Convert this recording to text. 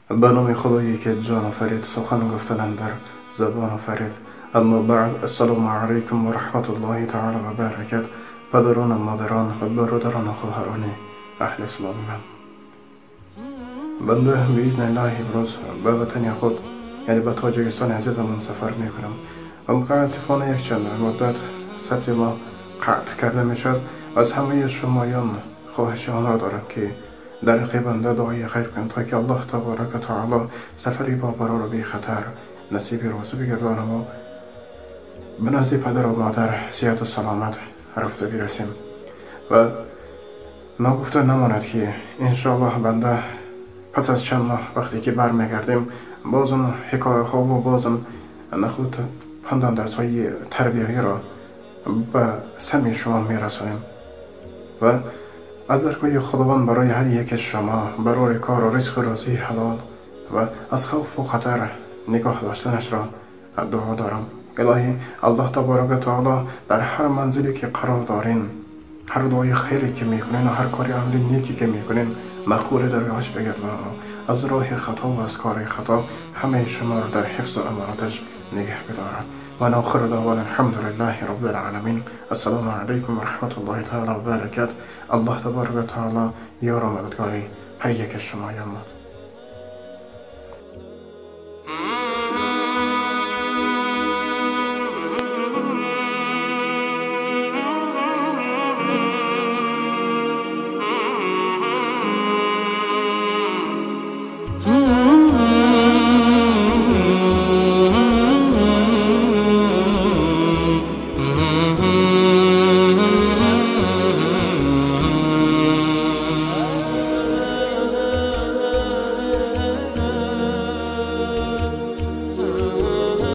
به نام خدایی که جان آفرید، سخن گفتنم در زبان آفرید. اما بعد، السلام علیکم و رحمت الله تعالی و برکت. پدران و مادران و برادران و خواهران اهل اسلام من، بنده باذن الله امروز به وطن خود، یعنی به تاجیکستان عزیزمان سفر میکنم و متاسفانه یک چند مدت ثبت ما قطع کرده میشد. از همه شمایان خواهش آن را دارم که در حق بنده دعای خیر کنید تا که الله تبارک و تعالی سفری با برار بی خطر نصیب روزی بگردانه و به نزد پدر و مادر صحت و سلامت رفته برسیم. و ناگفته نماند که انشاءالله بنده پس از چند ماه وقتی که برمیگردیم بازم حکایه ها و بازم نخوت پندان درس های تربیهی را به سمع شما میرسانیم و از درگاه خداوند برای هر یک شما برای کار و رزق روزی حلال و از خوف و خطر نگاه داشتنش را دعا دارم. الهی الله تبارک و تعالی در هر منزلی که قرار دارین، هر دعای خیری که میکنین و هر کاری عملی نیکی که میکنین مقبول درگاهش بگردانه، از راه خطا و از کار خطا همه شما را در حفظ و امانتش نگه بدارد. و آخر دعوانا الحمد لله رب العالمین. السلام علیکم و رحمت الله تعالی و برکات. الله تبارک و تعالی یار و مددگاری هر یک شما یا ماد.